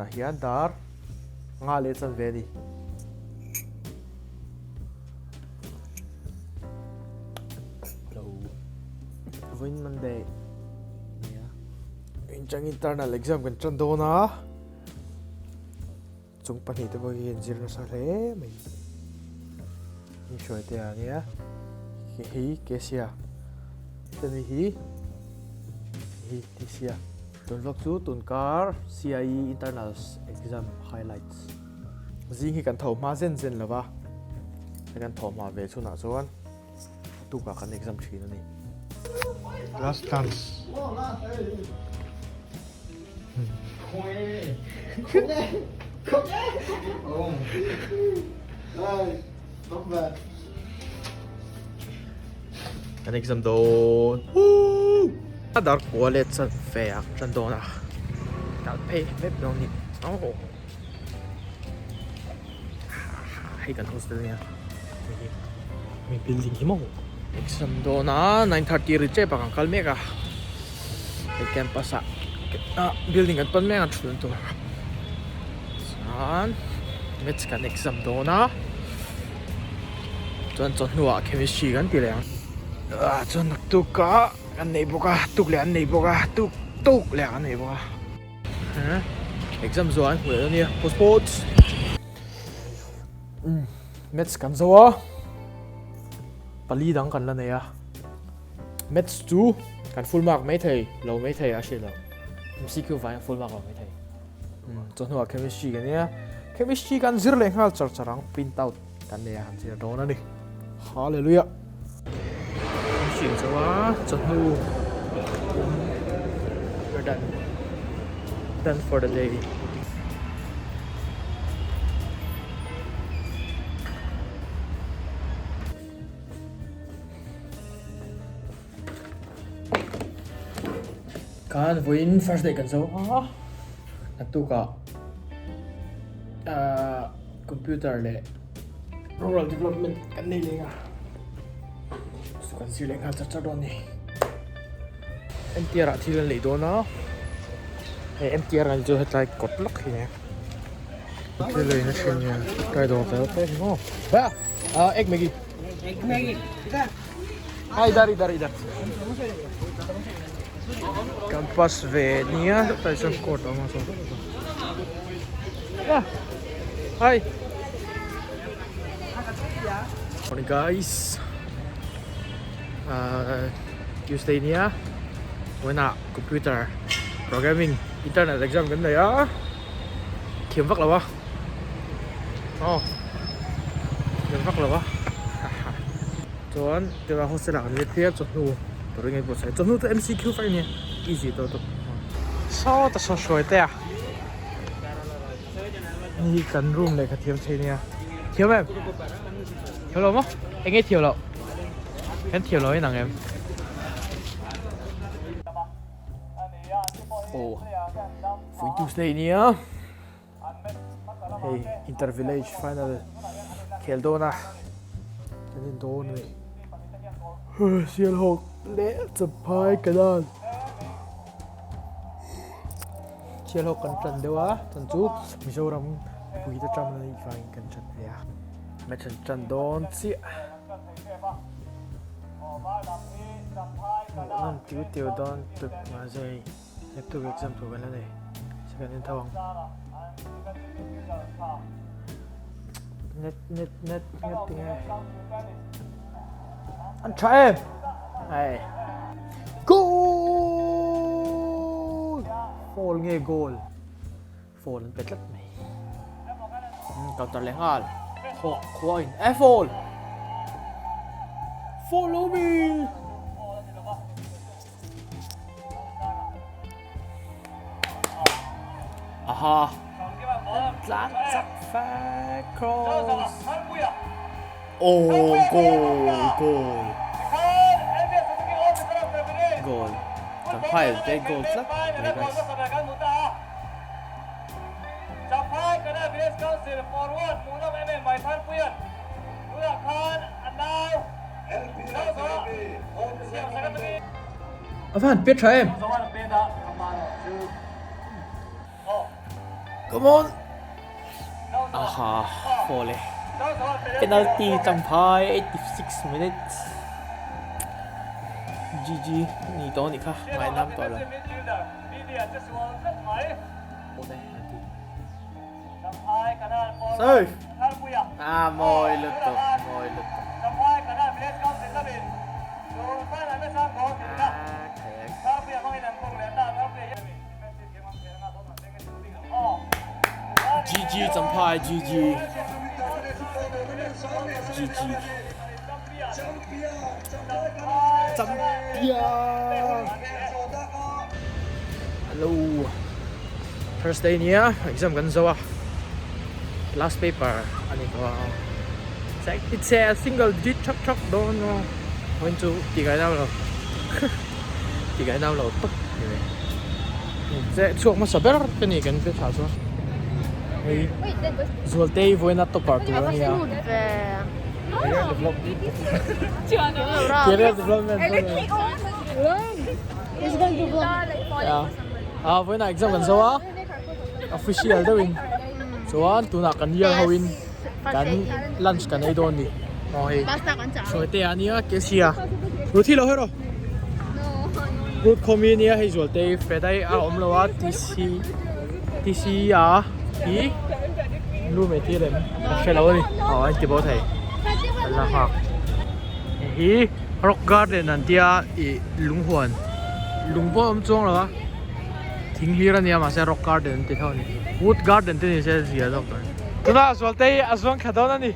Tunah hian dar nga leh chan ve a ni. Hello. Vawiin Monday nia. Inchang internal exam kan tan dawn a. Chung pahnih te pawh hi an zir nasa hle mai. Ni hruai te a nia. Hi hi Kesia. Tani hi hi Tisia. Tun vlog chu tun kar CIE internals exam highlights. Zing hi kan tho hma zen zen lova. Kan tho hma ve chhunah chuan tukah kan exam thin a ni. Last dance. Kan exam dawn. Woo! A dar kua let chan fe a tan dawn a. Kal phei mep dawn ni. Oh. Hei kan hostel nia. Hei mi building hi maw. Exam dawn a 9:30 ri tep a kan kal mek a. Hei campus ah building kan pan mek a thul tur. Chuan maths kan exam dawn a. Chuan chawhnuah chemistry kan ti leh ang. Chuan naktuk ah kan nei bawk a tuk leh an nei bawk a tuk tuk leh an nei bawk a. Exam zuah an hmu leh dawn nia for sports. Maths kan zo a pali dang kan la nei a maths chu kan full mark mai thei lo mai thei a hriat loh MCQ vaiin full mark lo mai thei chawhnuah chemistry kan nia chemistry kan zir leh nghal char char ang print out kan nei a han zir dawn a ni hallelujah chemistry kan zo a chawhnu we're done done for the day. Khan vawiin first day kan zo a naktukah ahh computer leh rural development kan nei leng a chu kan zir leh nghal char char dawn a ni M T R ah thil an lei dawn a hei M T R an chu hetlai kawt lawk hi a ni. Thil lei na thin nia kai dawr fel te hi maw ba ah egg maggi egg maggi ah idar idar idar campus ve nia tai chuan court a awm a saw ah hi morning guys ah tuesday nia vawiinah computer programming internal exam kan nei a. Thiam vak lo a aw thiam vak lo a chuan tuna hostel ah kan let phei a chawhnu tur eng nge pawh sawi chawhnu chu M C Q vek a nia easy tawh tawp sawta saw hruai te a hei kan room lehkha thiam thei nia thiam em thiam lo maw eng nge thiam loh kan thiam lo in ang em. Aw Fui Tuesday nia hei inter village final khel dawn a kan en dawn a ni Sialhawk leh Champhai Canal Sialhawk kan tan deuh a chuan chu Mizoram mipui te tan a nih vangin kan tan ve a match an tan dawn chiah. Hmuhnawm tiu tiu dawn tuk mahse hei laptop exam tur kan la nei second en tho ang net net net net tinge an tha em ai goal foul nge goal Fall an pe tlat mai. Counter leh nghal. Thawk khua in e fall. Follow me. Aha. Tlan chak fat cross. Oh, goal, goal. Goal. Champhai te goal tlat mai guys. A van pet tha em. Come on! Aha, foul e. Penalty Champhai 86 minutes. GG ni tawh anih kha, ngainam tawh lo. Save! Ah, mawi lutuk, mawi lutuk. GG Champhai GG GG Champion Hello Thursday nia exam kan zo a last paper ani tawh a it's a single digit thak thak dawn a vawiin chu ti kai nau lo ti kai nau lo tawp ni mai che chhuak hmasa ber ka ni kan hre tha chuan hei Zualtei vawiina topper tur a nia career development ah vawiina exam kan zo a official deuhin chuan tunah kan year ho in kan lunch kan ei dawn ni aw hei Hruaite a nia Kesia Ruthi lo hero Ruth khawmi nia hei Zualte Fredai a awm lo a TC TC a hi lu mai thil em ka hre lo a ni aw a inti bo thei kan la nghak hei hi rock garden an tia ih lunghuan lung pawh a awm chuang lo a. Thing hlir a nia mahse rock garden an ti tho a ni. Wood garden te ni se zia zawk tur. Tunah Zualte hi a zuang thla dawn a ni.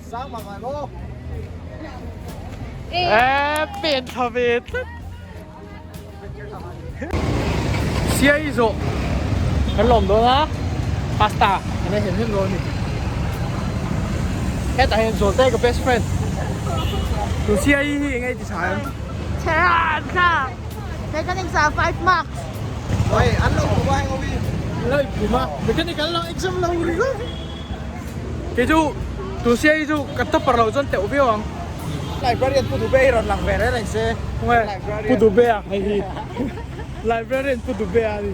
Sang mah ngai maw? Eee pen thla ve tlat. Siai zawh kan lawm dawn a pasta kan ei hem hem dawn a ni. Hetah hian Zualte ka best friend. Tun Siai hi eng nge i ti tha em? Tha Mechanics ah 5 marks. Oi, an lo kum a heng omi. Lo kum a. Mechanic an lo exam lo ri lo. Kei chu tu sia hi chu ka topper lo chuan teuh viau ang. Librarian Pu Dube hi rawn lang ve reng reng se. Khawnge Pu Dube a hei hi. Librarian Pu Dube a ni.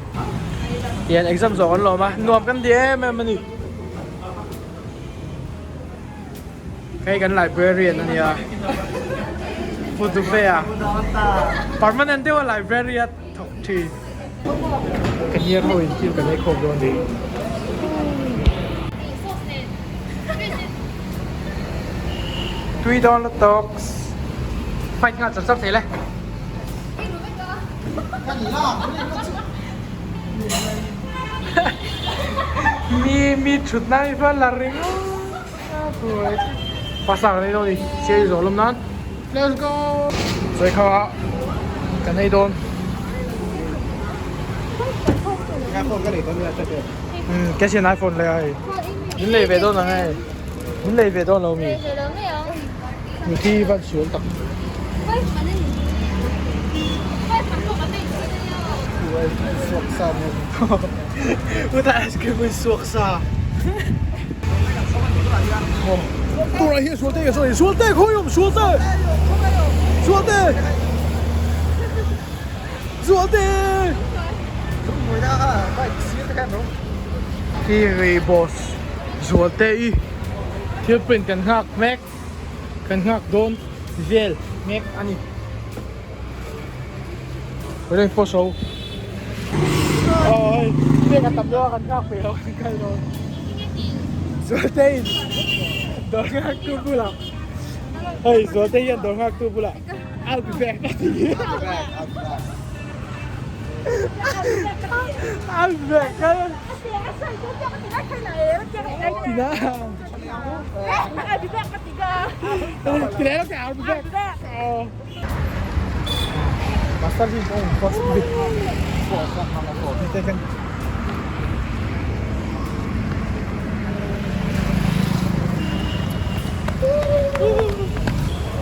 Tihian exam zawh kan lawm a, nuam kan ti em em a ni. Hei kan librarian a nia Pu Dubea permanent deuha library a thawk thin. Ka hniar ho in thil kan ei khawp dawn a ni. Tui dawn lutuk fight nghal char char thei le. Mi mi thutna hi chuan la ringawt. Pasar kan ei dawn a ni siai zawh lawm nan let's go sawi kha kan ei dawn ke sian iphone leh a hei min lei ve dawn ang e min lei ve dawn lo mi mithi van sual tak Uta ice cream in suak sa. Turah hian sual te ka sawi sual te khawi awm sual te sual te sual te Hi hei boss zual te i thil print kan nghak mek kan nghak dawn vel mek a ni. Ring post ho aw hei pek a tam deuh a kan nghak peih lo kan kal dawn Zualte in dawr nghak tu bulah hei Zualte hian dawr nghak tu bulah I'll be back a ti I'll be back tina I'll be back Master hi kawng first bik taken.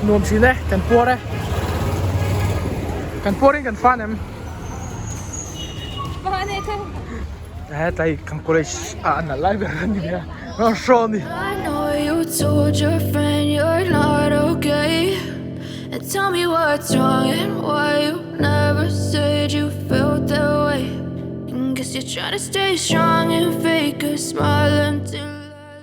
Nuam thin e, kan puar e. Kan puarin kan fan em. Hetlai kan college ah an nalh lai ber a ni ve a, rawn hraw a ni. Trying to stay strong and fake a smile until.